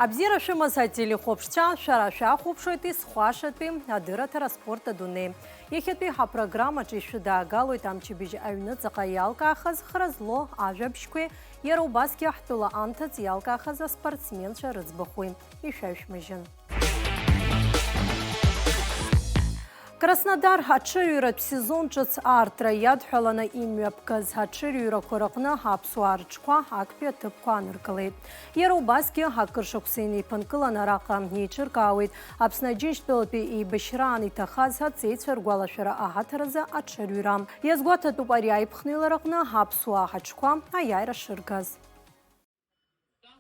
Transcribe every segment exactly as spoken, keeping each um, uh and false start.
Абзиара шәымаз ателехәаԥшцәа, шәара шәахәаԥшуеит исхуашатәи адырраҭара Спорт адунеи. Иахьатәи ҳапрограммаҿы ишәыдаагалоит амчыбжь аҩныҵаҟа иалкаахаз хра злоу ажәабжьқәеи, иара убасгьы ҳтәыла анҭыҵ иалкаахаз аспортсменцәа рыӡбахәи. Ишәаҩшәмыжьын. Краснодар аҽырҩратә сезон ҿыц аартра иадҳәаланы имҩаԥгаз аҽырҩрақәа рыҟны аԥсуаа рыҽқәа актәи аҭыԥқәа аныркылеит. Иара убасгьы, акыр шықәса инеиԥынкыланы араҟа еиҿыркаауеит Аԥсны Аџьынџьтәылатәи еибашьраан иҭахаз аҵеицәа ргәалашәара аҳаҭыр азы аҽырҩра. Иазгәаҭатәуп ари аиԥхныҩлараҟны аԥсуаа ҳаҽқәа аиааира шыргаз.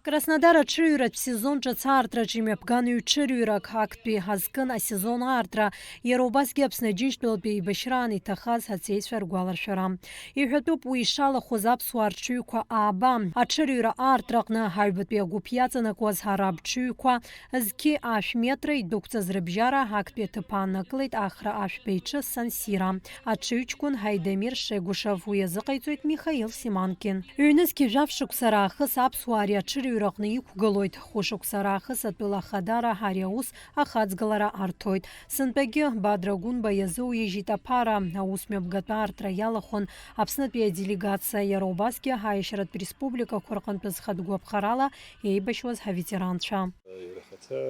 Краснодар аҽырҩратә сезон ҿыц аартраҿы имҩаԥган ҩ-ҽырҩрак актәи ҳазкын асезон аартра, иара убасгьы Аԥсны Аџьынџьтәылатәи еибашьраан иҭахаз аҵеицәа ргәаларшәара. Иҳәатәуп уи ишалахәыз аԥсуаа рҽыҩқәа ааба. Аҽырҩра аартраҟны аҩбатәи агәыԥ иаҵанакуаз араб ҽыҩқәа зқьи ашә метра идәықәҵаз рыбжьара актәи аҭыԥ ааннакылеит Ахра Ашәба иҽы Сан Сира. Аҽыҩҷкәын Ҳаидамир Шегушев уи азыҟаиҵоит Михаил Симанкин. Ҩнызқьи жәаф шықәса раахыс аԥсуаа ари аҽырҩраҟны иқәгылоит. Хәышықәса раахыс атәыла ахадара ари аус ахаҵгылара арҭоит. Сынтәагьы Бадра Гәынба иазыуижьит аԥара. Аус мҩаԥгатәы аартра иалахәын Аԥснытәи аделегациа, иара убасгьы аиашьаратә республикақәа рҟынтә зхатә гәаԥхарала еибашьуаз ҳаветеранцәа. Иара ахаҭа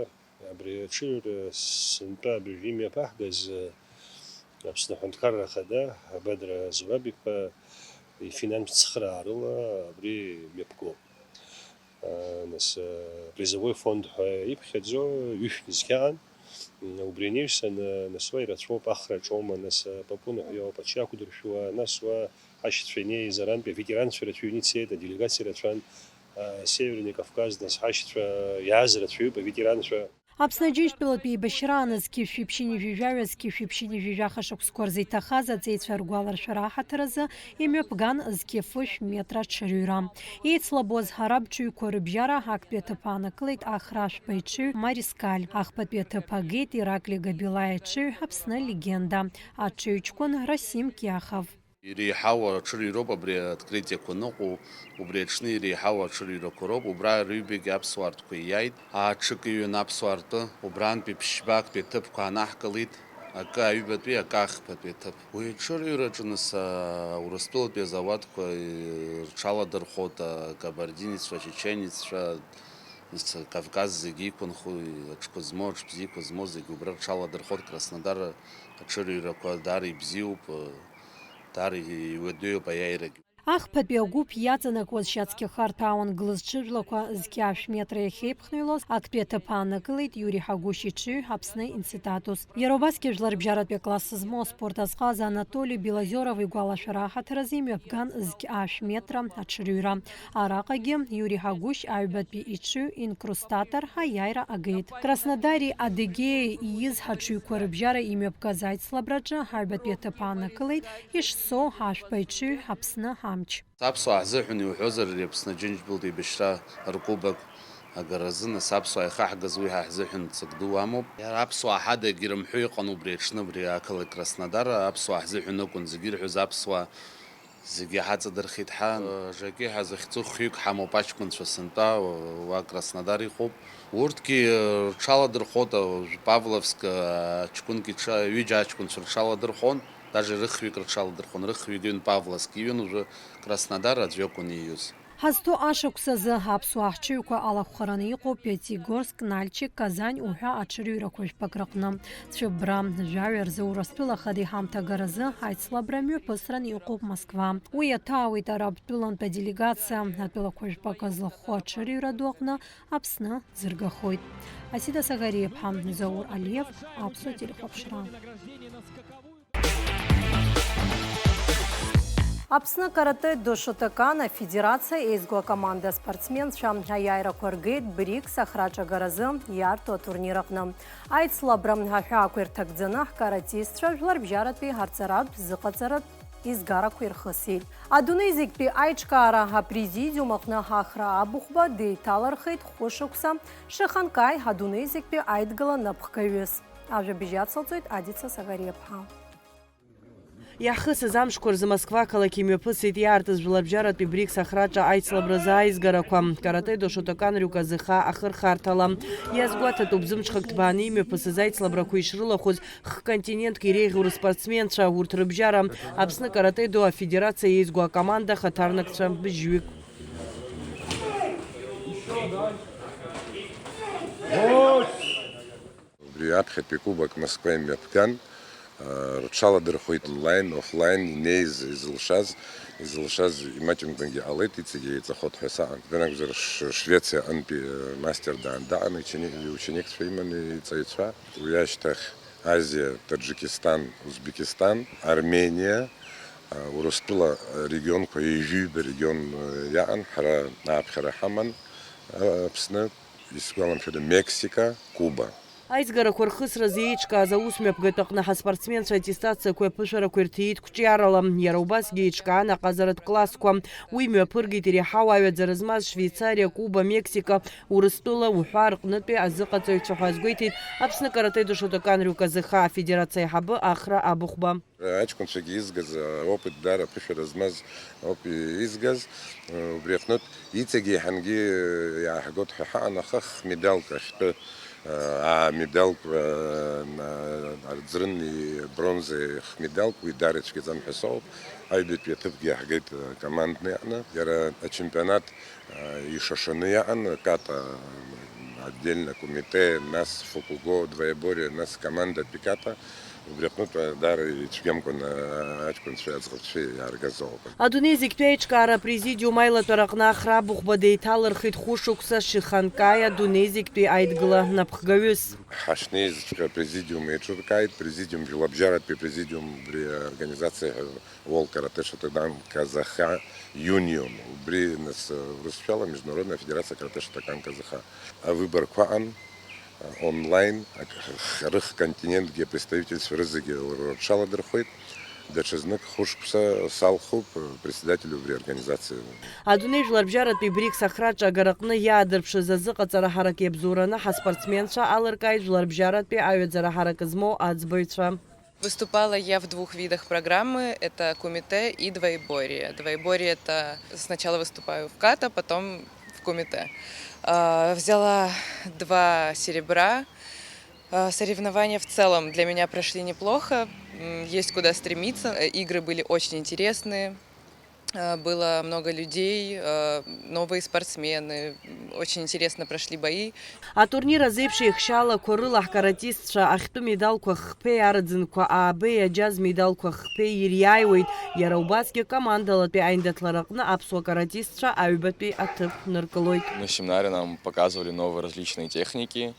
абри аҽырҩра сынтәа абыржәы имҩаԥаҳгаз Аԥсны Аҳәынҭқарра Ахада Бадра Зураб-иԥа ифинанстә цхыраарыла абри мҩаԥгоуп. Нас, призовой фонд ҳәа иԥхьаӡо ҩышәк зқьаан, убри анаҩсан, нас уа ирацәоуп, Ахра аҿоума, нас Папунаҳәа иоуп, аҽы иақәдыршәуа, нас уа ҳашьцәа инеиз арантәи аветеранцәа рацәаҩны ицеит, аделегациа рацәан, Северный Кавказ, нас ҳашьцәа иааз рацәаҩуп аветеранцәа. Аԥсны Аџьынџьтәылатәи еибашьраан зқьи шәиԥшьыни жәаҩа, зқьи шәиԥшьыни жәаҩа шықәсқәа рзы иҭахаз аҵеицәа ргәаларшәара аҳаҭыр азы имҩаԥган зқьи фышә метра аҽырҩра. Еицлабуаз араб ҽыҩқәа рыбжьара актәи аҭыԥ аанакылеит Ахра Ашәба иҽыҩ Марискаль, ахԥатәи аҭыԥ агеит Ираклий Габилаи иҽыҩ Аԥсны легенда, аҽыҩҷкәын Расим Киахов. Иреиҳау аҽырҩроуп абри открытиеқәа ныҟәоу, убри аҽны иреиҳау аҽырҩрақәа роуп, убра рыҩбагьы аԥсуаа ртәқәа ииааит, аҽык иҩын аԥсуаа ртәы, убрантәи ԥшьбактәи аҭыԥқәа аанаҳкылеит, акы аҩбатәи, акы ахԥатәи аҭыԥ. Уи аҽырҩраҿы нас, а, Урыстәылатәи азауадқәа, э, рҽаладырхәот, а, кабардинеццәа, чеченеццәа, нас Кавказ зегьы иқәынхо, аҽқәа змоу, аҽ бзиақәа змоу зегьы убра рҽаладырхәот, Краснодар аҽырҩрақәа даара ибзиоуп, э, Даара иуадаҩуп аиааирагь. Ахԥатәи агәыԥ иаҵанакуаз шьацқьа харҭәаауан глызҽыжәлақәа зқьи ашә метра иахьеиԥхныҩлоз актәи аҭыԥ ааннакылеит Иури Ҳагәышь иҽыҩ Аԥсны инцитатус. Иара убасгьы жәларбжьаратәи акласс змоу аспорт азҟаза Анатоли Белозеров игәалашәара аҳаҭыр азы имҩаԥган зқьи ашә метра аҽырҩра. Араҟагьы Иури Ҳагәышь аҩбатәи иҽыҩ инкрустатор аиааира агеит. Краснодари Адыгеиеи ииз ҳаҽыҩқәа рыбжьара имҩаԥгаз аицлабраҿы аҩбатәи аҭыԥ ааннакылеит Ишсоу Ашәба иҽыҩ Аԥсны амч. Аԥсуаа ҳзыҳәан иуҳәозар, ари Аԥсны Аџьынџьтәылатә еибашьра ркубок агаразы, нас, аԥсуаа ихаҳгаз уи ҳа ҳзыҳәан ҵак ду амоуп. Иара аԥсуаа ҳадагь ирымҳәо иҟан убри аҽны, абри ақалақь Краснодар, аԥсуаа ҳзыҳәан акәын зегьы ирҳәоз, аԥсуаа зегьы ҳаҵадырхит ҳәа. Жаки ҳәа захьӡу хҩык ҳамоуп, аҷкәынцәа сынтәа уа Краснодар иҟоуп. Урҭгьы рҽаладырхәот, уажә Павловск аҷкәынк иҽа-, ҩыџьа аҷкәынцәа рҽаладырхәон, даже рыхҩык рҽаладырхәон, рыхҩык иҩын Павловск, иҩын уажәы Краснодар аӡәы акәын ииҩыз. Ҳазҭоу ашықәс азы аԥсуаа ҳҽыҩқәа алахәхараны иҟоу Пятигорск, Нальчик, Казань уҳәа аҽырҩрақәа жәпак рыҟны. Цәыббра, жәаҩа рзы Урыстәыла Ахада иҳамҭа агаразы аицлабра мҩаԥысран иҟоуп Москва. Уи иаҭаауеит арабтәылантә аделегациа, атәылақәа жәпакы злахәхо аҽырҩра ду аҟны Аԥсны зыргахоит. Асида Сагариаԥҳа, Заур Алиев, Аԥсуа телехәаԥшра. Аԥсны каратэ-до Шотокан афедерациа еизго акоманда аспортсменцәа аиааирақәа ргеит БРИКС ахраҿагаразы иарҭо атурнир аҟны. Аицлабра аҳәаақәа ирҭагӡаны ҳкаратистцәа жәларбжьаратәи ҳарҵаратә зыҟаҵаратә изгарақәа ирхысит. Адунеи зегьтәи аиҿкаара апрезидиум аҟны Ахра Абыхәба деиҭалырхит хәышықәса Шиханкаи адунеи зегьтәи аидгыла напхгаҩыс. Ажәабжь ацылҵоит Адица Сагариаԥҳа. Иаҳхысыз амшқәа рзы Москва ақалақь имҩаԥысит иаартыз жәларбжьаратәи БРИКС ахраҿа аицлабразы аизгарақәа, каратэ-до Шотокан Рюказыха ахырхарҭала. Иазгәаҭатәуп, зымҽхак ҭбааны имҩаԥысыз аицлабрақәа ишрылахәыз х-континентк иреиӷьу рыспортсменцәа, урҭ рыбжьара Аԥсны каратэ-до афедерациа еизго акоманда ахаҭарнакцәа быжьҩык. Убри аԥхьатәи кубок Москва имҩаԥган, рҽаладырхәеит онлайн, офлайн, инеиз, изылшаз, изылшаз имаҷымкәангьы ҟалеит, иҵегьы еиҵахоит ҳәа саҳан. Дәанакәзар, Ш-, Швециа аҟынтәи, э, мастер даан даҟан, ичени-, иученикцәа иман иҵаҩцәа. Уи ашьҭахь Азиа, Таџикистан, Узбекистан, Армениа, а, Урыстәыла регионқәа ҩажәиҩба регион, э, иаҟан, ҳара ааԥхьара ҳаман, э, Аԥсны, исгәаламшәода, Мексика, Куба. Аизгарақәа рхысразы еиҿкааз аусмҩаԥгатә аҟны ҳаспортсменцәа аттестациақәеи аԥышәарақәеи рҭиит қәҿиарала. Иара убасгьы еиҿкаан аҟазаратә классқәа. Уи мҩаԥыргеит иреиҳау аҩаӡара змаз Швеицариа, Куба, Мексика, Урыстәыла уҳәа рҟнытәи азыҟаҵаҩцәа ҳәа азгәеиҭеит Аԥсны каратэ-до Шотокан Рюказыха афедерациа аиҳабы Ахра Абыхәба. Аҷкәынцәагьы изгаз, аопыт даара аԥышәара змаз ауп изгаз. Убри аҟнытә иҵегьы еиҳангьы иааҳгоит ҳәа ҳаан, аха хмедалк ахьтәы, аа, медалк, аа, арӡрын, бронза хмедалк, уи даара ицәгьаӡам ҳәа соуп. Аҩбатәи аҭыԥгьы иаҳгеит, командны иаҟны. Иара ачемпионат Ишашаны иаан, ката, отдельно кумите, нас фукуго, двоеборие, нас командатәи ката, убри аҟнытә даара ицәгьамкәан аҷкәынцәеи аӡӷабцәеи иааргаз ауп. Адунеи зегьтәи аиҿкаара апрезидиум аилатәара аҟны Ахра Абыхәба деиҭалырхит хәышықәса Шиханкаи адунеи зегьтәи аидгыла напхгаҩыс. Ҳашнеизҵәҟьа апрезидиум еиҿыркааит, президиум, жәлабжьаратәи апрезидиум убри аорганизациа ҳәа World Karate Shotokan Kazaha Union, убри, нас, урысшәала Международная федерация каратэ Шотокан Казаха. Авыборқәа аан, онлайн, ак-, х-, рых-континентгьы представительцәа рызегьы рҽаладырхәеит. Даҽазнык хәышықәса салхуп, председатель убри организациа. Адунеи жәларбжьаратәи БРИКС ахраҿы агараҟны иаадырԥшыз азыҟаҵара ҳарак иабзоураны ҳаспортсменцәа алыркааит жәларбжьаратәи аҩаӡара ҳарак змоу аӡбаҩцәа. Выступала я в двух видах программы. Это кумите и двоеборье. Двоеборье — это сначала выступаю в ката, потом в кумите. А, взяла два серебра. А, соревнования в целом для меня прошли неплохо. М, есть куда стремиться. Э, игры были очень интересные. Э, было много людей, э, новые спортсмены, м, очень интересно прошли бои. Атурнир азеиԥш еихшьаалақәа рыла ҳкаратистцәа ахьтәы медалқәа хԥеи арӡынқәа аабеи аџьаз медалқәа хԥеи ириааиуеит, иара убасгьы командалатәи аиндаҭлараҟны аԥсуа каратистцәа аҩбатәи аҭыԥ ныркылоит. На семинаре нам показывали новые различные техники.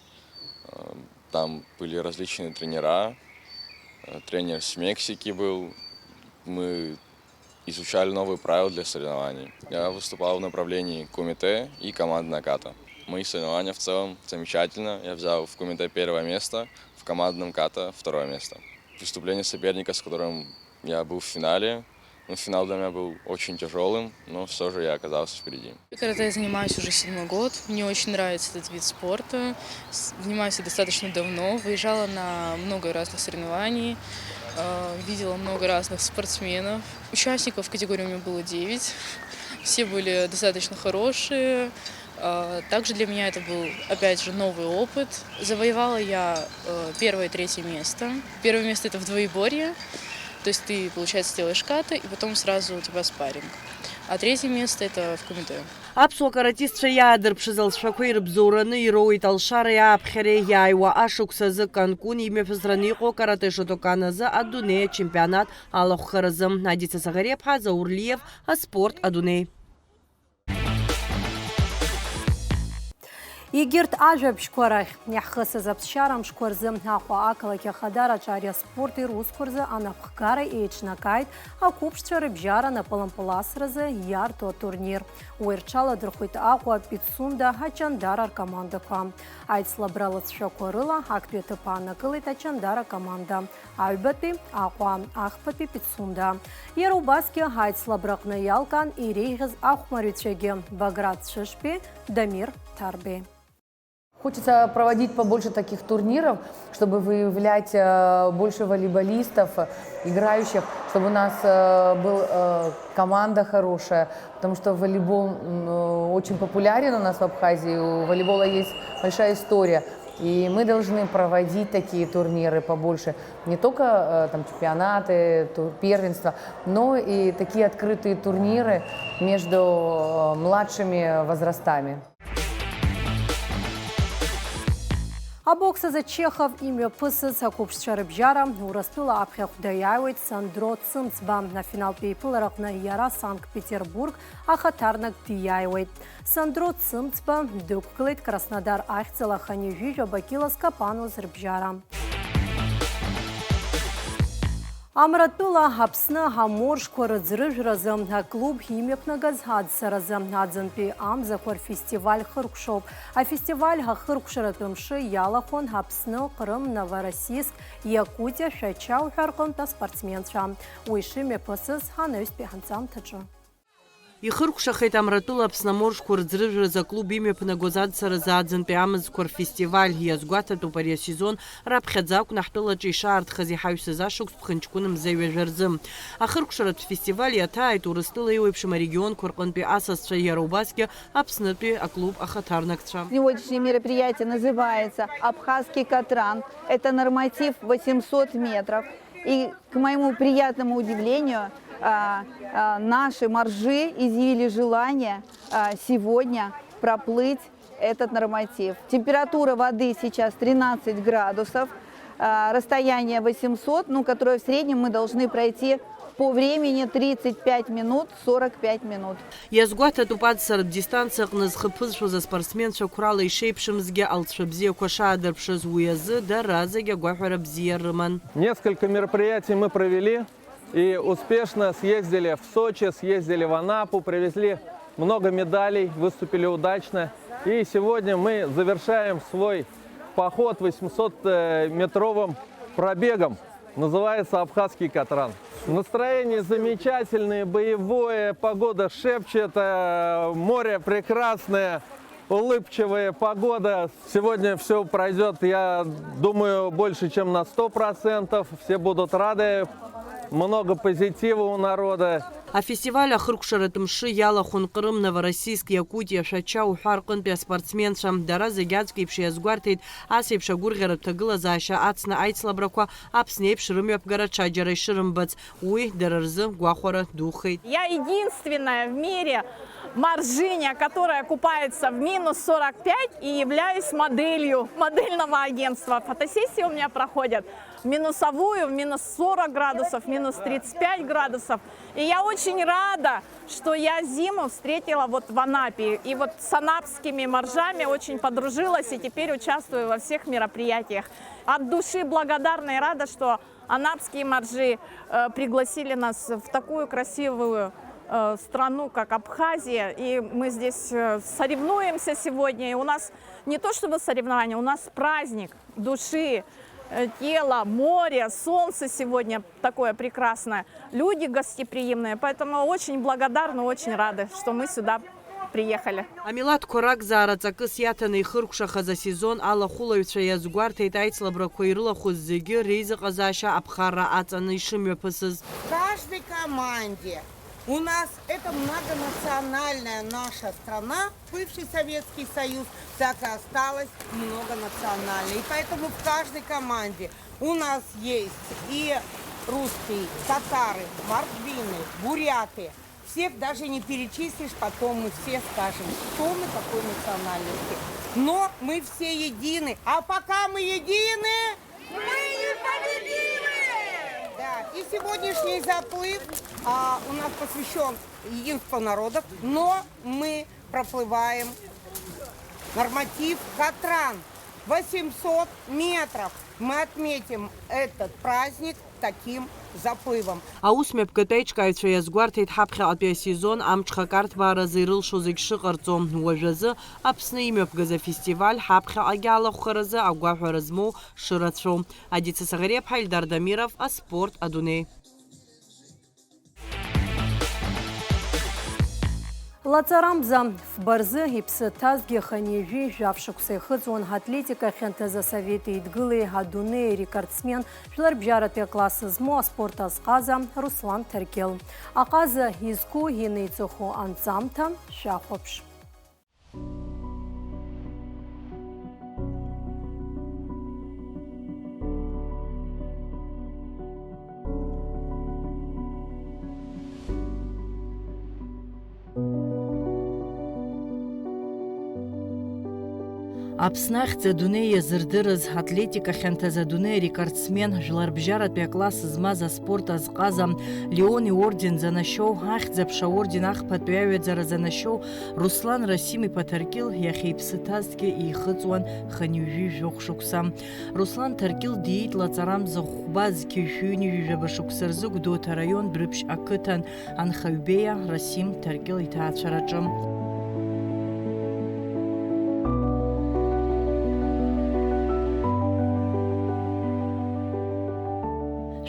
Э, там были различные тренера. Э, тренер с Мексики был. Мы изучали новые правила для соревнований. Я выступал в направлении кумите и командная ката. Мои соревнования в целом замечательно. Я взял в кумите первое место, в командном ката второе место. Выступление соперника, с которым я был в финале. Ну, финал для меня был очень тяжелым, но всё же я оказался впереди. Каратэ я занимаюсь уже седьмой год. Мне очень нравится этот вид спорта. С-, занимаюсь им достаточно давно. Выезжала на много разных соревнований, э, видела много разных спортсменов. Участников в категории у меня было девять. Все были достаточно хорошие. Э, также для меня это был, опять же, новый опыт. Завоевала я, э, первое и третье место. Первое место — это в двоеборье. То есть ты, получается, делаешь ката, и потом сразу у тебя спарринг. А третье место — это в кумите. Аԥсуа каратистцәа иаадырԥшыз алҵшәақәа ирыбзоураны ироуеит алшареи ааԥхьареи иааиуа ашықәс азы Канкун имҩаԥысраны иҟоу каратэ Шотокан азы адунеи ачемпионат алахәхаразы. Адица Саӷариаԥҳа, Заур Лиев, аспорт адунеи. Егьырҭ ажәабжьқәа рахь. Иаҳхысыз аԥсшьара мшқәа рзы Аҟәа ақалақь ахадараҿы ари аспорти русқәа рзы анапхгара еиҿнакааит ақәыԥшцәа рыбжьара напылампыласразы иарҭо атурнир. Уи рҽаладырхәит Аҟәа, Пицунда, Аҷандара ркомандақәа. Аицлабра лыҵшәақәа рыла актәи аҭыԥ ааннакылеит Аҷандара команда. Аҩбатәи Аҟәа, ахԥатәи Пицунда. Иара убасгьы аицлабраҟны иалкаан иреиӷьыз ахәмарҩцәагьы, Баграт Цәышбеи, Дамир Ҭарбеи. Хочется проводить побольше таких турниров, чтобы выявлять э, больше волейболистов, э, играющих, чтобы у нас э, была э, команда хорошая, потому что волейбол м, э, очень популярен у нас в Абхазии, у волейбола есть большая история, и мы должны проводить такие турниры побольше, не только э, там чемпионаты, ту- первенства, но и такие открытые турниры между э, младшими возрастами. Абокс азы Чехов имҩаԥысыз ақәыԥшцәа рыбжьара Урыстәыла аԥхьахә даиааиуеит Сандро Цымцба. Афиналтә еиԥылараҟны иара Санкт-Петербург ахаҭарнак диааиуеит. Сандро Цымцба дықәгылеит Краснодар ахьӡала хынҩажәи жәаба кьыла зкапануаз рыбжьара. Амратәыла Аԥсны аморжқәа рыӡрыжәразы аклуб имҩаԥнагаз аӡсаразы аӡынтәи амзақәа рфестиваль хыркәшоуп. Афестиваль ахыркәшаратә мшы иалахәын Аԥсны, Ҟрым, Новороссийск, Иакутиа, Шәача уҳәа рҟынтә аспортсменцәа. Уи шымҩаԥысыз анаҩстәи ҳанҵамҭаҿы. Ихыркәшахеит Амратәыла Аԥсны аморжқәа рыӡрыжәразы аклуб имҩаԥнагоз аӡсаразы аӡынтәи амзқәа рфестиваль. Иазгәаҭатәуп ари асезон раԥхьаӡа акәны ҳтәылаҿы ишаартхаз иҳаҩсыз ашықәс ԥхынҷкәын мза ҩажәа рзы. Ахыркәшаратә фестиваль иаҭааит Урыстәыла еиуеиԥшым арегионқәа рҟынтәи асасцәа, иара убасгьы Аԥснытәи аклуб ахаҭарнакцәа. Сегодняшнее мероприятие называется «Абхазский катран». Это норматив восемьсот метров. И, к моему приятному удивлению, а, а, наши моржи изъявили желание а, сегодня проплыть этот норматив. Температура воды сейчас тринадцать градусов, а, расстояние восемьсот, ну, которое в среднем мы должны пройти по времени тридцать пять минут, сорок пять минут. Иазгәаҭатәуп аӡсаратә дистанциа аҟны зхы ԥызшәоз аспортсменцәа қәрала ишеиԥшымзгьы алҵшәа бзиақәа шаадырԥшыз, уи азы дара зегьы агәаҳәара бзиа рыман. Несколько мероприятий мы провели и успешно съездили в Сочи, съездили в Анапу, привезли много медалей, выступили удачно. И сегодня мы завершаем свой поход восьмисот метровым пробегом. Называется «Абхазский катран». Настроение замечательное, боевое, погода шепчет, э, море прекрасное, улыбчивая погода. Сегодня все пройдет, я думаю, больше, чем на сто процентов. Все будут рады, много позитива у народа. Афестиваль ахыркәшаратә мшы иалахәын Ҟрым, Новороссийск, Иакутиа, Шәача уҳәа рҟынтәи аспортсменцәа. Дара зегь аӡәк еиԥш иазгәарҭеит ас еиԥш агәырӷьаратә ҭагылазаашьа ацны аицлабрақәа Аԥсны еиԥш рымҩаԥгара ҽаџьара ишрымбац. Уи дара рзы гәахәара духеит. Я единственная в мире моржиня, которая купается в минус сорок пять и являюсь моделью модельного агентства. Фотосессии у меня проходят в минусовую, в минус сорок градусов, минус тридцать пять градусов. И я очень рада, что я зиму встретила вот в Анапе. И вот с анапскими моржами очень подружилась и теперь участвую во всех мероприятиях. От души благодарна и рада, что анапские моржи э, пригласили нас в такую красивую э, страну, как Абхазия. И мы здесь э, соревнуемся сегодня. И у нас не то чтобы соревнование, у нас праздник души, э, тела, моря, солнце сегодня такое прекрасное. Люди гостеприимные, поэтому очень благодарны, очень рады, что мы сюда приехали. Амилаҭқәа ракзаара ҵакыс иаҭаны ихыркәшахаз асезон алахәылаҩцәа иазгәарҭеит аицлабрақәа ирылахәыз зегьы реизыҟазаашьа аԥхарра аҵаны ишымҩаԥысыз. В каждой команде у нас это многонациональная наша страна, бывший Советский Союз, так и осталась многонациональной. И поэтому в каждой команде у нас есть и русские, татары, мордвины, буряты. Всех даже не перечислишь, потом мы все скажем, кто мы, какой национальности. Но мы все едины. А пока мы едины, мы непобедимы! Да, и сегодняшний заплыв а, у нас посвящен единству народов, но мы проплываем норматив Катран. восемьсот метров. Мы отметим этот праздник таким заплывом. Аусмҩаԥгатә аиҿкааҩцәа иазгәарҭеит ҳаԥхьаҟатәи асезон амҽхак арҭбааразы ирылшо зегь шыҟарҵо. Уажәазы Аԥсны имҩаԥгаз афестиваль ҳаԥхьаҟагьы алахәхаразы агәаҳәара змоу шырацәоу. Адица Саӷариаԥҳа, Ельдар Дамиров, Аспорт адунеи. Лаҵарамза, фба рзы иԥсы ҭазгьы хынҩажәи жәаф шықәса ихыҵуан атлетика хьанҭазы Асовет Еидгылеи адунеи рекордсмен, жәларбжьаратәи акласс змоу аспорт азҟаза Руслан Ҭаркьыл. Аҟаза изқәу инеиҵыху анҵамҭа шәахәаԥш. Аԥсны ахьӡ адунеи иазырдырыз, атлетика хьанҭазы адунеи арекордсмен, жәларбжьаратәи акласс змаз аспорт азҟаза, Леон иорден занашьоу, Ахьӡ-аԥша аорден ахԥатәи аҩаӡара занашьоу Руслан Расим-иԥа Ҭаркьыл иахьа иԥсы ҭазҭгьы еихыҵуан хынҩажәи жәохә шықәса. Руслан Ҭаркьыл диит лаҵарамза хәба зқьи жәшәи ҩынҩажәи жәаба шықәса рзы Гәдоуҭа араион Дәрыԥшь ақыҭан, анхаҩ беиа Расим Ҭаркьыл иҭаацәараҿы.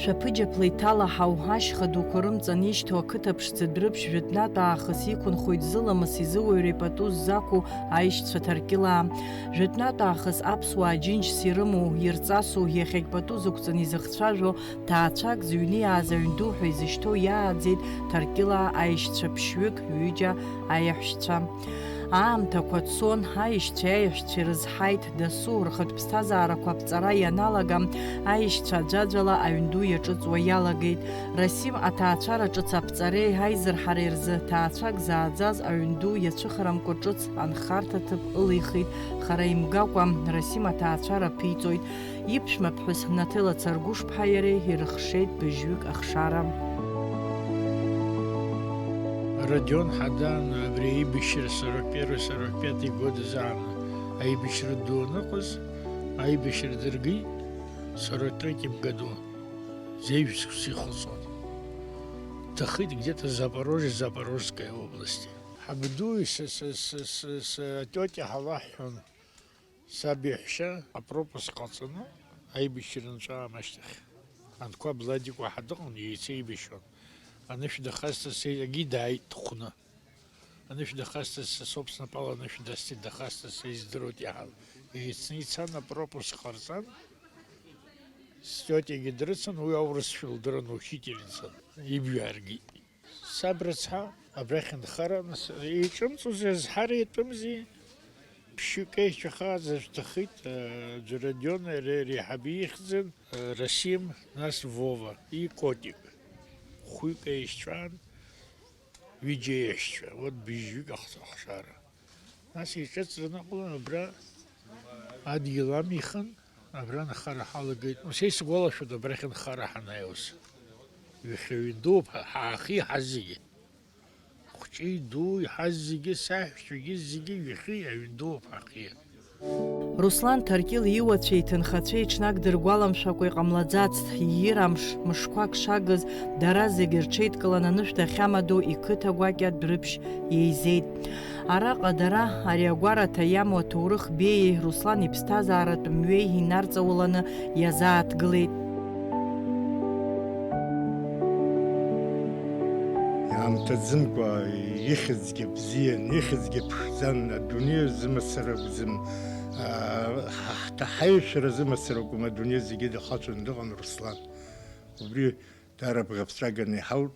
Шәаԥыџьаԥла иҭалаҳау, ашьха дуқәа рымҵан ишьҭоу ақыҭа ԥшӡа Дәрыԥшь жәытәнатә аахыс иқәынхоит зыламыс изыуаҩра ипату ззақәу аишьцәа Ҭаркьылаа. Жәытәнатә аахыс аԥсуаа џьынџьс ирымоу, ирҵасу, иахьагь пату зықәҵаны изыхцәажәо, ҭаацәак зыҩны иааз аҩн ду ҳәа изышьҭоу иааӡеит Ҭаркьылаа аишьцәа ԥшьҩык, ҩыџьа аиаҳәшьцәа. Аамҭақәа цон, аишьцәеи аиаҳәшьцәеи рызҳаит, дасу, рхатә ԥсҭазаарақәа аԥҵара ианалага, аишьцәа аӡәаӡәала аҩн ду иаҿыҵуа иалагеит. Расим аҭаацәара ҿыц аԥҵареи аизырҳареи рзы ҭаацәак зааӡаз аҩн ду иацәыхарамкәа ҿыц анхарҭа ҭыԥ ылихит, хара имгакәа, Расим аҭаацәара ԥиҵоит. Иԥшәма ԥҳәыс Наҭела Царгәышԥҳа иареи ирыхшеит быжьҩык ахшара. Родион Ҳадан абри аибашьра сорок первый сорок пятый годы азы аибашьра ду аныҟаз, аибашьра дыргеит сорок третьем году, зеижә шықәса ихыҵуан. Дҭахеит где-то Запорожье, Запорожская области. Ҳабду с-, с-, с-, с-, с-, атиотиа ҳалаҳҳәон. Саб иаҳәшьа апропуск ҟаҵаны аибашьра нҵәаам ашьҭахь. Анқәаб Ладикәа ҳа дыҟан, иеицеибашьуан. Анышә дахазҵаз сеи-, егьи дааит дхәны. Анышә дахазҵаз са соуп снапала анышә дасҵеит, дахазҵаз са издыруеит иаҳа. Еицны ицан, апропуск ҟарҵан, стиотиагьы дрыцын, уи аурысшәа лдырын, учительницан, ибжьы ааргеит. Саб рыцҳа, абрахь нхара, нас, иҿымҵузи, зҳара иатәымзи, ԥшьҩык еишьцәа хааӡар шәҭаххеит, э, Џьарадион, ре-, реиҳабы ихьӡын, э, Расим, нас Вова, и Котик. Хәҩык еишьцәан, ҩыџьа еишьцәа, вот быжьҩык ахҭ-, ахшара. Нас иҿыҵраны аҟала абра адгьыл амихын, абра нхара ҳалагеит. Ус исгәалашәоит, абрахь нхара ҳанааиуаз. Ҩахьа ҩын дууп ҳа, ҳаахиҳаз зегьы. Хәҷи дууи ҳаз зегьы, саҳәшьцәагьы зегьы ҩахьа ҩын дууп ҳаахиа. Руслан Ҭаркьыл иуацәеи иҭынхацәеи ҽнак дыргәаламшәакәа иҟамлаӡацт, иира мш, мышқәак шагыз, дара зегьы рҽеидкыланы анышә дахьамадоу иқыҭа гәакьа Дәрыԥшь еизеит. Араҟа дара ари агәараҭа иамоу аҭоурых беиеи Руслан иԥсҭазааратә мҩеи инарҵауланы иазааҭгылеит. Иаамҭаӡымкәа ихьӡгьы бзиан, ихьӡгьы ԥшӡан, адунеи азы мацара акәӡам. Аа, ҳа-, ҳҭаҳаҩцәа рзы мацара акәым, адунеи зегьы дахаҵәаны дыҟан Руслан. Убри даара бӷаԥҵәаганы иҳауп.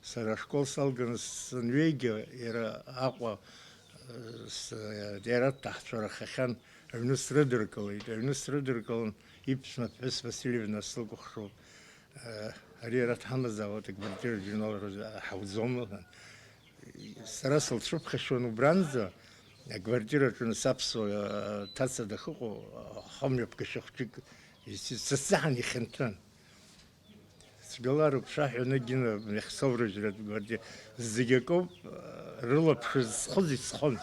Сара ашкол салганы санҩеигьы, иара Аҟәа, э, с-, иара дҭаҳцәарахахьан, аҩны срыдыркылеит. Аҩны срыдыркылан, иԥшәма ԥҳәыс Васильевна сылкәыхшоуп. Э, ари ара дҳамазаауеит, аквартира журнал рзы ҳауӡом, лҳәан. Сара сылцәыԥхашьон убранӡа, аквартираҿы нас аԥсуа, э, ҭаца дахыҟоу, хымҩаԥгашьа хәҷык исзаҳан ихьанҭан. Цәгьала рыԥшаҳәа Нагина Мехсоврыжьратә гвардиа зегь акоуп, рылаԥш зхоз исхон.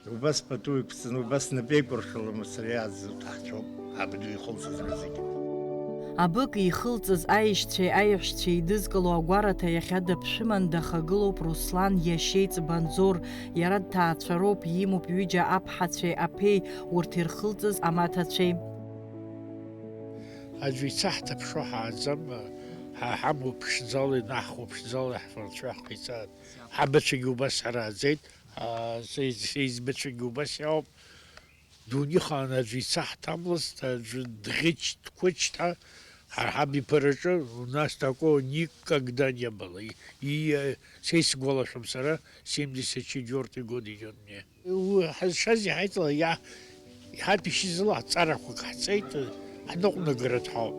Убас пату иқәҵаны, убас напеикәыршала мацара иаазыҭаҳҵәоуп абду ихылҵыз рызегь. Абык ихылҵыз аишьцәеи аиаҳәшьцәеи еидызкыло агәараҭа иахьа дыԥшәыман дахагылоуп Руслан иашьеиҵбы Анзор, иара дҭаацәароуп, имоуп ҩыџьа аԥҳацәеи аԥеи, урҭ ирхылҵыз амаҭацәеи. Аӡәы ицаҳҭаԥшуа ҳааӡам, Ҳа ҳамоуп ԥшӡала, наҳхәо ԥшӡала ҳфырцәа ҳхицаат. Ҳабацәагьы убас ҳарааӡеит, а, сеиз-, сеизбацәагьы убас иауп. Дунеихаан аӡәы ицаҳҭамлацт, аӡәы дӷьычт-қәычт ҳәа, ҳара ҳабиԥараҿы у нас такого никогда не было. И, и, э, са исгәалашәом сара, семьдесят четвёртый год идёт мне. Уи ҳазшаз иҳаиҵала, иа-, иҳаҭәеишьазыла ҳҵарақәак ҳҵеит, ҳныҟәнагаратә ҳауп.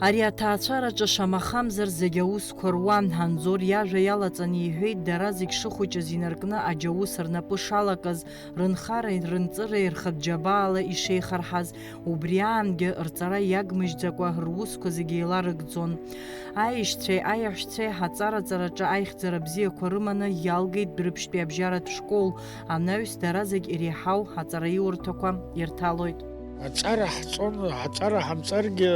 Ари аҭаацәараҿы шамахамзар зегь аусқәа руан. Анзор иажәа иалаҵаны иҳәеит, дара зегь шыхәыҷыз инаркны аџьаус рнапы шалакыз, рынхареи рынҵыреи рхатә џьабаала ишеихарҳаз, убри аангьы рҵара иагмыжьӡакәа русқәа зегь еиларыгӡон. Аишьцәеи аиаҳәшьцәеи ҳаҵараҵараҿы аихьӡара бзиақәа рыманы иалгеит Дәрыԥшьтәи абжьаратә школ, анаҩс дара зегь иреиҳау аҵараиурҭақәа ирҭалоит. Аҵара ҳҵон, аҵара ҳамҵаргьы,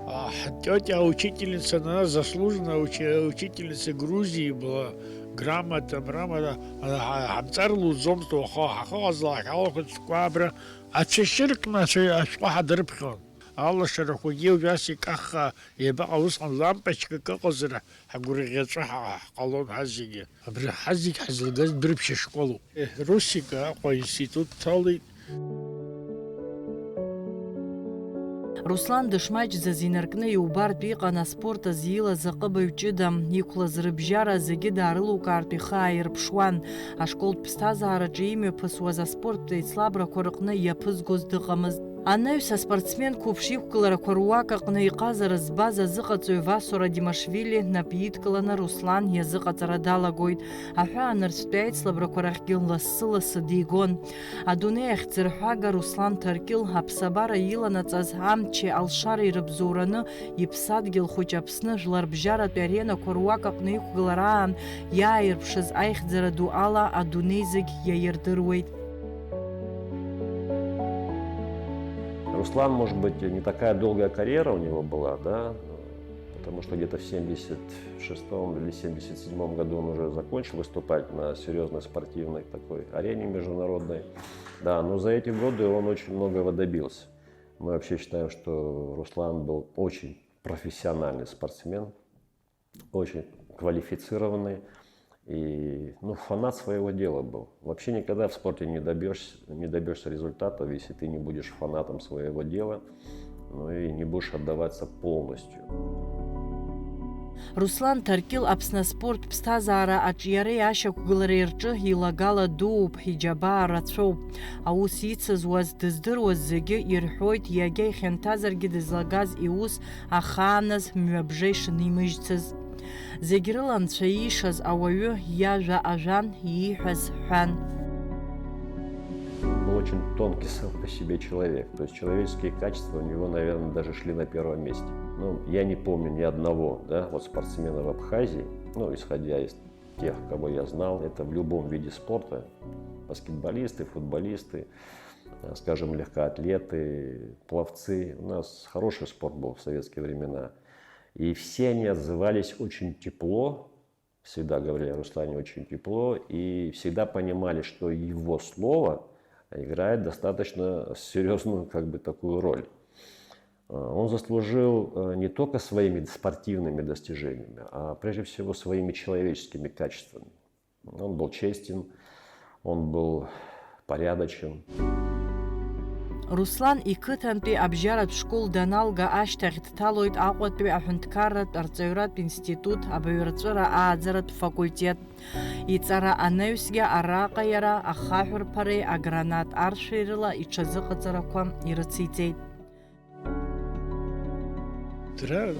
а, ҳтётя учительница, она заслуженная учи-, учительница Грузии была, грамота, мрамора, а, ҳа-, ҳамҵар луӡомызт, уаха ҳахыҟазла ҳалахәын цәкәабра, ацәашьы ркны ацәа-, ашәҟәы ҳадырԥхьон. Алашарақәагьы убас икаххаа, иабаҟа усҟан лампочкак ыҟазар, ҳгәырӷьаҵәа ҳа-, ҳҟалон ҳазегьы. Абри ҳазегь ҳазылгаз Дәрыԥшь ашколуп. Русик Аҟәа аинститут дҭалеит. Руслан дышмаҷӡаз инаркны иубартә иҟан аспорт азы илаз аҟыбаҩ ҷыда, иқәлаз рыбжьара зегьы даарылукаартә ихы ааирԥшуан. Ашколтә ԥсҭазаараҿы имҩаԥысуаз аспорттә еицлабрақәа рыҟны иаԥызгоз дыҟамызт. Анаҩс аспортсмен қәыԥш иқәгыларақәа руак аҟны иҟазара збаз азыҟаҵаҩ Васо Радимашвили нап идкыланы Руслан иазыҟаҵара далагоит. Аҳәаанырцәтәи аицлабрақәа рахьгьы лассы-лассы дигон. Адунеи ахьӡырҳәага Руслан Ҭаркьыл аԥсабара иланаҵаз амчи алшареи рыбзоураны иԥсадгьыл хәыҷ Аԥсны жәларбжьаратәи аренақәа руак аҟны иқәгылара аан иааирԥшыз аихьӡара ду ала адунеи зегь иаирдыруеит. Руслан, может быть, не такая долгая карьера у него была, да, потому что где-то в семьдесят шестом или семьдесят седьмом году он уже закончил выступать на серьёзной спортивной такой арене международной. Да, но за эти годы он очень многого добился. Мы вообще считаем, что Руслан был очень профессиональный спортсмен, очень квалифицированный и, ну, фанат своего дела был. Вообще никогда в спорте не добьёшься, не добьёшься результатов, если ты не будешь фанатом своего дела, ну и не будешь отдаваться полностью. Руслан Ҭаркьыл Аԥсны аспорт ԥсҭазаара аҿиареи ашьақәгылареи рҿы илагала дууп, иџьабаа рацәоуп. Аус ицызуаз, дыздыруаз зегьы ирҳәоит, иагьа ихьанҭазаргьы дызлагаз иус ахааназ мҩабжа ишынимыжьцыз. Зегь рыла анцәа иишаз ауаҩы иажәа ажәан, ииҳәаз ҳәан. Был очень тонкий сам по себе человек. То есть человеческие качества у него, наверное, даже шли на первом месте. Ну, я не помню ни одного, да, вот спортсмена в Абхазии, ну, исходя из тех, кого я знал, это в любом виде спорта, баскетболисты, футболисты, э, скажем, легкоатлеты, пловцы. У нас хороший спорт был в советские времена. И все они отзывались очень тепло, всегда говорили о Руслане очень тепло, и всегда понимали, что его слово играет достаточно серьёзную, как бы, такую роль. Э, он заслужил, э, не только своими спортивными достижениями, а прежде всего своими человеческими качествами. Он был честен, он был порядочен. Руслан иқыҭантәи абжьаратә школ даналга ашьҭахь дҭалоит Аҟәатәи аҳәынҭқарратә арҵаҩратә институт абаҩрҵәыра ааӡаратә факультет. Иҵара анаҩсгьы араҟа иара ахаҳәрԥареи агранат аршәеи рыла иҽазыҟаҵарақәа ирыциҵеит. Дра-,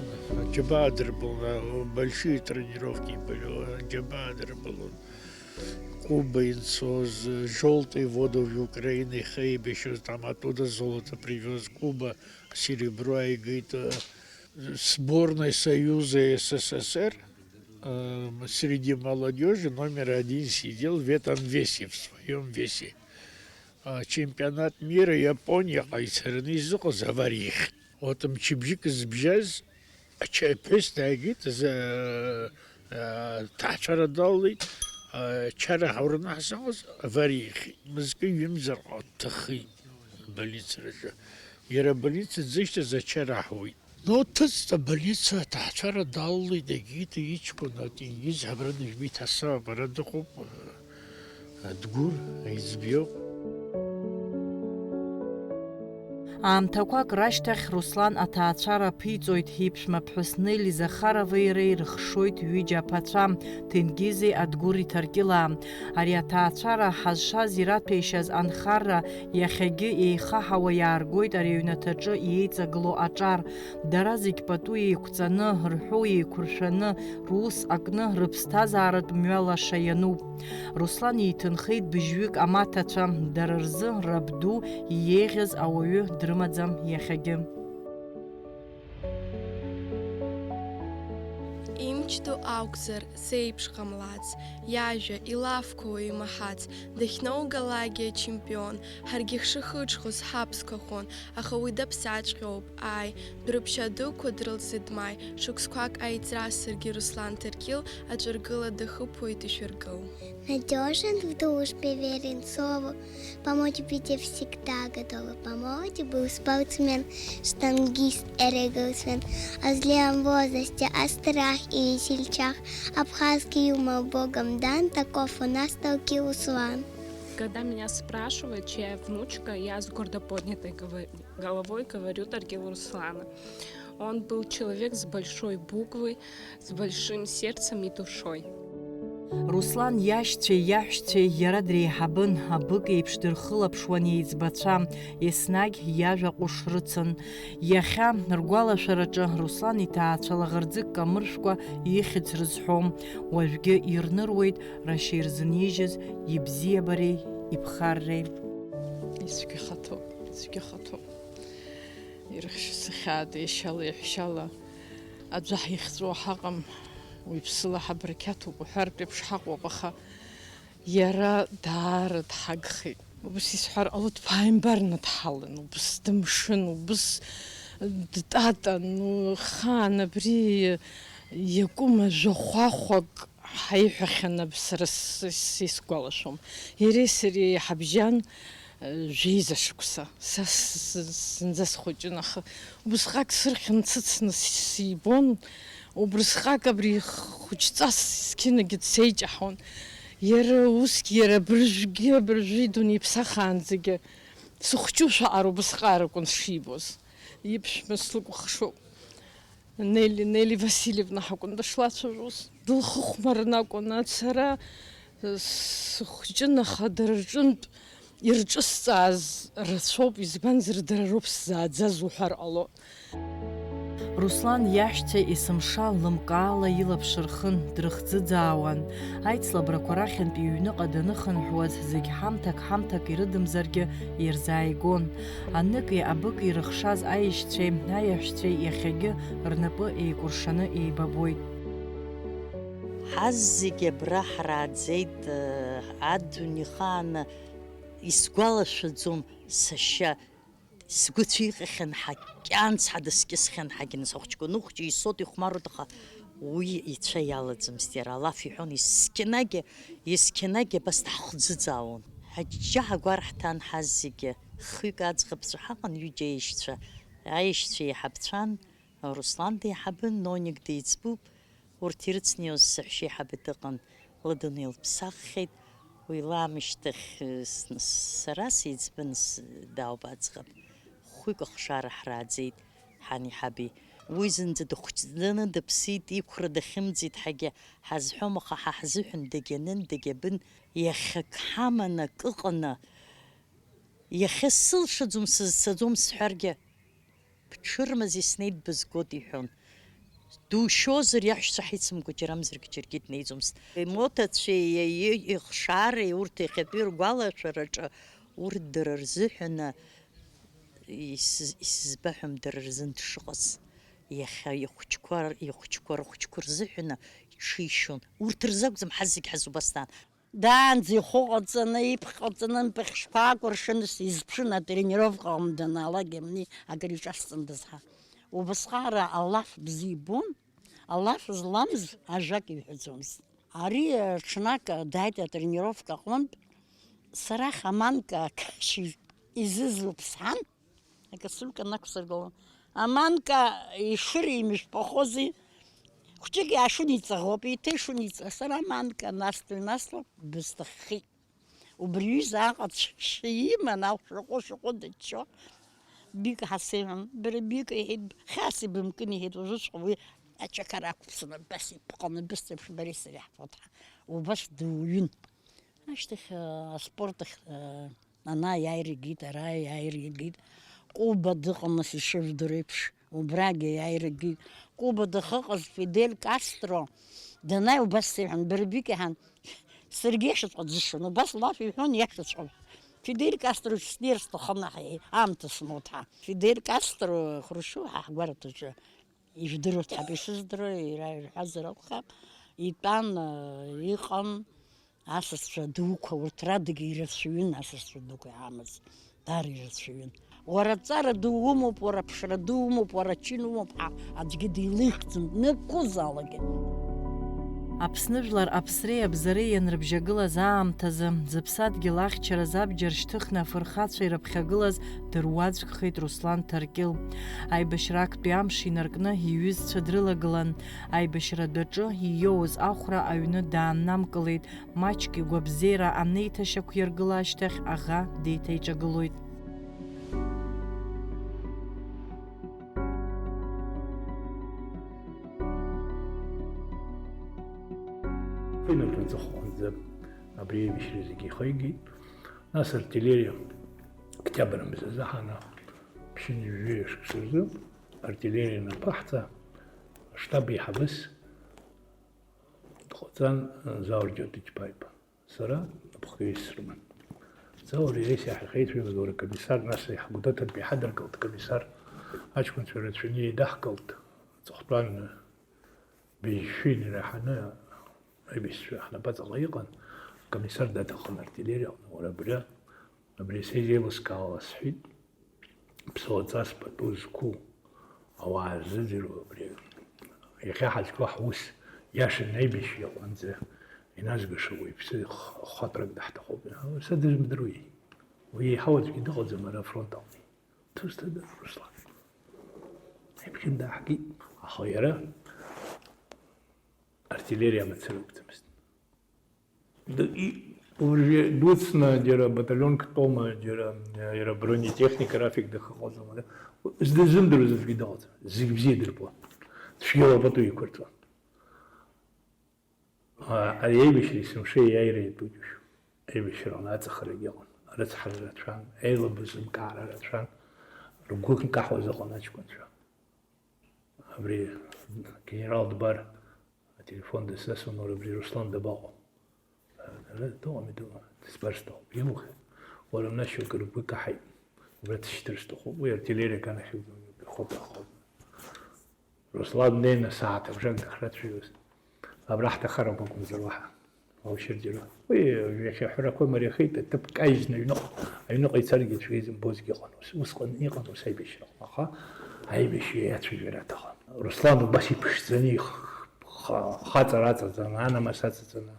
џьабаа дырбон, большие тренировки были, џьабаа дырбалон. Куба инцоз, жёлтые воды в Украине ихеибашьоз, там оттуда золото привёз, Куба серебро ааигеит, э, сборной Союза СССР, э, среди молодёжи номер один сидел в этом весе, в своём весе. А, чемпионат мира Иапониаҟа ицараны изыҟаз авариахь. Вот мчыбжьык зыбжьаз ача-, аԥҳәыс дааигеит, за-, а, ҭаацәара далалеит, а, ачара ҳаураны ҳзыҟаз авариахь. Мызкы ҩымзар ҟа-, дҭахеит абольницараҿы. Иара абольница дзышьҭаз ачара ҳауеит. Ну, дҭыҵт абольница, аҭаацәара далалеит, егьиҭ иҷкәын атенгиз абра дыжәбеит, аса абара дыҟоуп, Адгәыр аиҵбы иоуп. Аамҭақәак рашьҭахь Руслан аҭаацәара аԥиҵоит, иԥшәма ԥҳәыс Нели Захаровеи иареи ирыхшоит ҩыџьа аԥацәа, Ҭенгизи Адгәыр иҭаркьылаа. Ари аҭаацәара ҳазшаз ираҭәеишьаз анхарра иахьагьы еихаҳауа иааргоит ари аҩнаҭаҿы иеиҵагылоу аҿар. Дара зегь пату еиқәҵаны, рҳәоу еиқәыршәаны, рус акны, рыԥсҭазааратә мҩа лаша иануп. Руслан иҭынхеит быжьҩык амаҭацәа, дара рзы рабду иеиӷьыз ауаҩы дрымаӡам иахьагьы. Имч ду акәзар, сеиԥш ҟамлац, иажәа, илафқәа уаҩы имаҳац, дахьноугалакгьы ачемпион, ҳаргьы ҳшыхыҽхәоз ҳаԥсқәахон, аха уи даԥсаҵәҟьоуп, ааи, дәрыԥшьа дуқәа дрылҵит маи, шықәсқәак аиҵра саргьы Руслан Ҭаркьыл аҿыргыла дахыԥоит ишәыргыл. Надёжен в дружбе, верен слову, помочь в беде всегда готовы. По молоду был спортсмен, штангист и рекордсмен. О зрелом возрасте, о страх и весельчах, абхазский юмор Богом дан, таков у нас Таркил Руслан. Когда меня спрашивают, чья я внучка, я с гордо поднятой гово-, головой говорю Таркил Руслана. Он был человек с большой буквы, с большим сердцем и душой. Руслан иашьцәеи иаҳәшьцәеи иара дреиҳабын, абык еиԥш дырхылаԥшуан еиҵбацәа, еснагь иажәа ҟәыш рыцын. Иахьа ргәалашәараҿы Руслан иҭаацәа лаӷырӡык камыршәкәа ихьӡ рызҳәом, уажәгьы ирныруеит рашьа ирзынижьыз ибзиабареи иԥхарреи. Ицәгьахаҭоуп, ицәгьахаҭоуп. Ирыхьшь сыхьаада иашьала, иаҳәшьала аӡәы ҳихьҵәо ҳаҟам, уаҩԥсыла ҳабрақьаҭуп уҳәартә еиԥш ҳаҟоуп, аха иара даара дҳагхеит. Убыс исҳәар ҟалоит, дԥааимбарны дҳалан, убыс дымшын, убыс дтатан, ну, хаан абри иакәым ажәахәахәак ҳаиҳәахьан, сара с-, с-, исгәалашәом. Иареи сареи ҳабжьан, э, жәеиза шықәса. Са с-, с-, зынӡа схәыҷын, аха убысҟак сырхьымцыцны с-, сибон, убрысҟак абри хәыҷҵас зқьынагьы дсеиҷаҳон. Иара усгьы, иара абыржәгьы, абыржәы идунеи иԥсахаанӡагьы сыхәҷушәа ара убысҟак акәын сшибоз. Иԥшәма слыкәыхшоуп. Нели, Нели Васильевна ҳакәын дышлацәажәоз. Дылхыхәмарны акәын. Ацара, э, сыхәҷын, аха дара рҿынтә ирҿысҵааз рацәоуп, избанзар, дара роуп сзааӡаз уҳәар ҟало. Руслан иашьцәа есымша лымкаала илаԥш рхын, дрыхӡыӡаауан. Аицлабрақәа рахьынтә иҩныҟа даныхынҳәуаз зегь ҳамҭак-ҳамҭак ирыдымзаргьы ирзааигон. Аныки абыки ирыхшаз аишьцәеи аиаҳәшьцәеи иахьагьы рнапы еикәыршаны еибабоит. Ҳаз зегьы абра ҳрааӡеит, э, адунеи хааны исгәалашәаӡом сашьа. Сгәы цәиҟьахьан ҳа, кьанцҳа дыскьысхьан ҳагьныс ахәыҷқәа ныхәҷы исоуп ихәмаруеит, аха уи ицәа иалаӡамызт иара, алаф иҳәон, есқьынагьы, есқьынагьы абас даҳхӡыӡаауан. Ҳаҷҷаҳа агәар ҳҭан ҳазегьы, хҩык аӡӷабцәа ҳаҟан, ҩыџьа аишьцәа, аишьцәа еиҳабцәан, Руслан деиҳабын, Ноник деиҵбуп. Урҭ ирыцны иоуз саҳәшьеиҳабы дыҟан, лыдунеи лыԥсаххьеит, уи лаамышьҭахь, э, с-, сара сеиҵбын, с-, дааоуп аӡӷаб. Хәҩык ахшара ҳрааӡеит ҳанеиҳаби. Уи зынӡа дыхәыҷӡаны дыԥсит, иқәра дахьымӡеит ҳагьа ҳазҳәом, аха ҳа ҳзыҳәан дагьанын, дагьабын, иахьак ҳаман акы ыҟаны, иахьа сылшаӡом, сызцаӡом сҳәаргьы, Бҽырмаз иснеит, бызгоит, иҳәон. Душьозар, иаҳәшьцәа ҳицымкәа џьарамзаргьы џьаргьы днеиӡомызт. Имоҭацәеи иареи ихшареи урҭ иахьатәи ргәалашәараҿы, урҭ дара рзыҳәаны исыз-, исызбаҳәом дара рзын дшыҟаз. Иахьа ихәыҷқәа, ихәыҷқәа рыхәыҷқәа рзыҳәаны иҽишьон. Урҭ рзы акәӡам, ҳазегь ҳазубасҭан. Даанӡа ихәы ҟаҵаны, иԥхь ҟаҵаны, нпахь шԥакәыршаны, сизԥшын, атренировка аҟны данаалак, имни акыр иҿасҵандаз ҳәа. Убасҟак ара алаф бзиа ибон, алаф зламыз ажәак иҳәаӡомызт. Ари, ҽнак дааит атренировка аҟнытә, сара хаманка шьыжь изызуп сҳәан, акасулька нақәсыргылон. Аманка ишыримжәпахози, хәҷык иаашәыниҵаӷоуп, еиҭа ишәыниҵа. Сара аманка настәи наслоуп, бысҭаххеит. Убри ҩыза аҟаҵәҟьа иман, ахә шәаҟәы-шәаҟәы дыччо, Бика ҳасеиҳәон. Бара Бика иҳәеит, хьаас ибымкын, иҳәеит, уажәыҵәҟьа уи ачақар ақәԥсаны, абас ибҟаны, абас еиԥш бареи сареи ҳфотоҳа. Убас дуаҩын. Ашьҭахь, а, аспорт ахь, а, ана аиааира игеит, ара аиааира игеит. Куба дыҟан, нас ишыжәдыруа еиԥш, убрагьы аиааира игеит. Куба дахьыҟаз Фидель Кастро данааи, убас сеиҳәон, бара Бика иҳәан, саргьы иашаҵәҟьа ӡышан, убас лаф иҳәон, иашаҵәҟьа. Фидель Кастро снеир сҭахын аҳ-, аамҭа смоуҭ ҳа. Фидель Кастро Хрушьов ҳа ҳгәараҭаҿы ижәдыруеит ҳәа ишыздыруа, иара ирҳәазар акәхап, итәан, э, иҟан асасцәа дуқәа, урҭ радагьы ирацәаҩын асасцәа дуқәа иҳамаз, даара ирацәаҩын. Уара ҵара ду умоуп, уара ԥшра ду умоуп, уара чин умоуп ҳәа аӡәгьы дилихӡом, днықәызаалакгьы. Аԥсны жәлар аԥсреи абзареи ианрыбжьагылаз аамҭазы, зыԥсадгьыл ахьчараз абџьар шьҭыхны афырхацәа ирыԥхьагылаз дыруаӡәкхеит Руслан Ҭаркьыл. Аибашьра актәи амш инаркны иҩызцәа дрылагылан. Аибашьра адәаҿы ииоуз ахәра аҩны дааннамкылеит, маҷк игәабзиара анеиҭашьақәиргыла ашьҭахь аӷа деиҭаиҿагылоит. Хынҩажәа аҵыхәанӡа абри аибашьра зегьы ихигеит. Нас артиллериа октиабр мзазы ҳана ԥшьынҩажәи шықәса рзы артиллериа анаԥаҳҵа, аштаб еиҳабыс дҟаҵан, Заур Џьоҭ-иԥа. Сара напхгаҩыс срыман. Заур иара исеиҳахеит, жәаҩа лура комиссар, нас иҳгәҭыҭыртә иҳадыркылт комиссар, аҷкәынцәа рацәаны еидаҳкылт, аҵыхәтәан быжьшәа инеираҳаны аибашьцәа ҳнапаҵаҟа иҟан, акомиссар даҭахын артиллериаҟны, уара абра, абри сеизеилыскаауа сҳәеит, ԥсуаҵас пату зқәу ауаа рзыӡырҩуа абри. Иахьа ҳазго ҳус иашаны аибашьҩы иҟынӡа иназгәышьо уаҩԥсы х-, хатәрак даҳҭахуп. Сара дызмдыруеи? Уи еиҳау аӡәгьы дыҟаӡам ара афронт аҟны. Дызҭада, Руслан? Ибжьы дааҳгеит, аха иара артиллериа мацара акәӡамызт. Д-, и-, уажәы дуцны џьара баталионк тома, џьара, иара бронетехника рафик дахыҟаӡам, ара. Здызымдыруаз аӡәгьы дыҟаӡам. Зегь бзиа дырбон. Цәгьала пату иқәырҵон. А, ари аибашьра есымша иааира иатәу џьушьо. Аибашьраҟны аҵахарагьы ыҟан, арыцҳара рацәан, аилабызымкаара рацәан, ргәы нкаҳауаз ыҟан аҷкәынцәа. Абри генерал дбар, ателефон дысзасуан, уара абри Руслан дабаҟоу? Ара дыҟами, дыҟами, дызбар сҭахуп. Иумхи? Уара, мнашьо акыр ргәы икаҳаит, убра дсышьҭыр сҭахуп, уи артиллериак анахь ихәыҭахоит. Руслан днеины сааҭ абжак дахьрацәажәоз, абра ҳҭахароуп акәымзар уаҳа. Уалшьырџьара. Уи иахьа аҳәарақәа мариахеит, аҭыԥ кажьны аҩныҟа, аҩныҟа ицаргьы аӡәгьы изымбозгьы ыҟан ус. Усҟан иҟан ус аибашьраҟны, аха аибашьҩы иацәажәара аҭахын. Руслан убас иԥшӡаны их-, ха-, хаҵара аҵаҵаны, анамыс аҵаҵаны,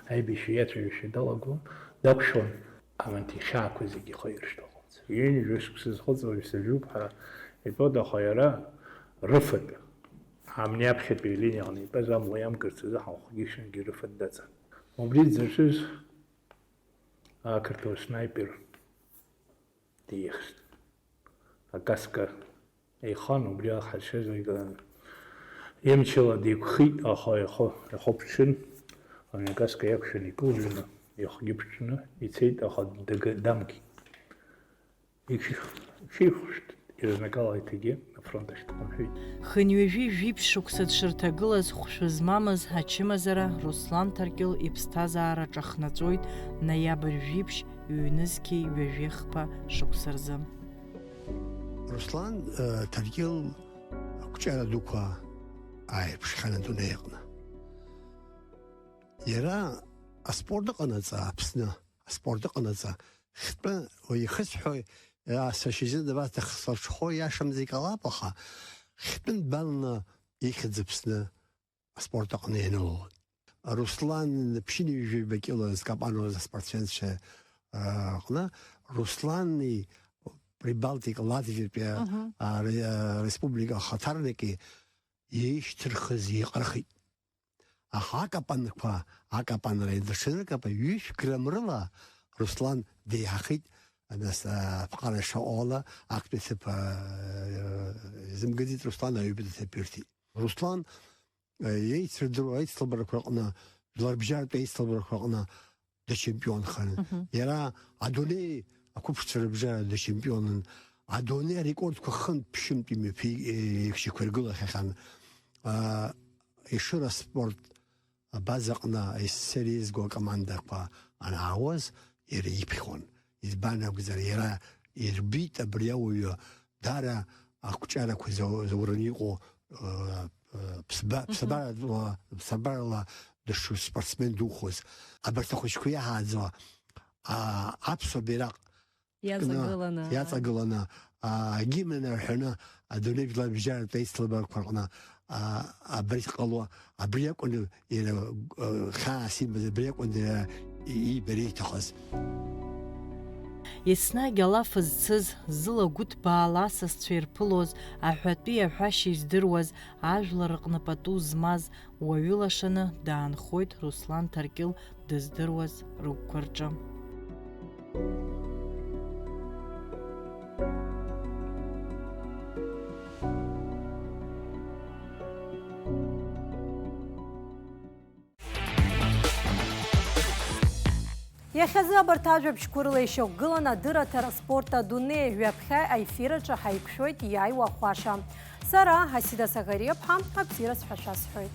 аибашьҩы иацәажәашьа далагон, дақәшәон, аманҭа ихьаақәа зегьы ихы иршьҭахон. Ҩынҩажәа шықәса зхыҵуа ҩсажәуп ҳәа итәоуп, аха иара рыфатә, амни аԥхьатәи алиниаҟны итәаз амла иамкырц азы ҳа хәгьы-шьынгьы рыфатә даҵан. Убри дзыршыз ақырҭуа снайпер диехст. Акаска еихон, убри аҳаршьазы имчала деиқәхеит, аха ихы, ихы ԥҽын, амҩакаска иақәшәан икылжәаны, ихгьы ԥҽны ицеит, аха дага-, дамгеит. Иҽи-, иҽихәшәт, ирызнакала иҭегьы афронт ахь дхынҳәит. Хынҩажәи жәиԥшь шықәса дшырҭагылаз хәшәы змамыз ачымазара Руслан Ҭаркьыл иԥсҭазаара ҿахнаҵәоит ноиабр жәиԥшь ҩнызқьи ҩажәи хԥа шықәса рзы. Руслан, э, Ҭаркьыл ақәҿиара дуқәа ааирԥшхьан адунеи аҟны. Иара аспорт аҟанаҵа, Аԥсны аспорт аҟанаҵа, хьтәы, уи ихысҳәо, а, сашьа изы дабаҭахх сырҽхәо иашамзар ҟалап, аха хьтәы нбанла ихьӡ Аԥсны аспорт аҟны ианылон. Руслан ԥшьынҩажәаҩба кьыла зкапануаз аспортсменцәа, а, аҟны Руслани Прибалтика, Латвиатәи, Мгм. а, ре-, а, республика ахаҭарнаки еишьҭырхыз еиҟархеит. Аха акапанқәа, акапанреи даҽа акапа ҩышә грамм рыла Руслан деиҳахеит, нас, а, аԥҟара шаҟәала актәи аҭыԥ, а, изымгаӡеит, Руслан аҩбатәи аҭыԥ ирҭеит. Руслан, а, еицырдыруа аицлабрақәа рҟны, жәларбжьаратә аицлабрақәа рҟны дачемпионхарын. Мгм. Иара адунеи ақәыԥшцәа рыбжьара дачемпионын. Адунеи арекордқәа хынтә ԥшьынтә имҩаԥи-, еиқәшьақәиргылахьан. А, Ешыра спорт абазаҟны СССР еизго акомандақәа анаауаз, иара иԥхьон. Избан акәзар, иара ирбеит абри ауаҩы даара ақәҿиарақәа зау-, заураны иҟоу, э, э, ԥсба-, Мгм. ԥсабаратәла, ԥсабарала дышспортсмен духоз. Абарҭ ахәыҷқәа иаҳааӡо, а, аԥсуа бираҟ Иаҵагыланы. Иаҵагыланы, а, агимн арҳәаны, адунеи жәларбжьаратә аицлабрақәа рҟны, а, абри ҟало, абри акәын иара, а, хьаас имаз, абри акәын иара и-, иибар ииҭахыз. Еснагь алаф зцыз, зыла гәыҭбаала асасцәа ирԥылоз, аҳәатәи аҳәашьа издыруаз, ажәлар рҟны пату змаз, уаҩы лашаны даанхоит Руслан Ҭаркьыл дыздыруаз рыгәқәа рҿы. Иахьазы абарҭ ажәабжьқәа рыла ишьақәгылан адырраҭара Спорт адунеи, ҩаԥхьа аефир аҿы ҳаиқәшәоит иааиуа ахәаша. Сара, Асида Саӷариаԥҳа, абзиараз ҳәа шәасҳәоит.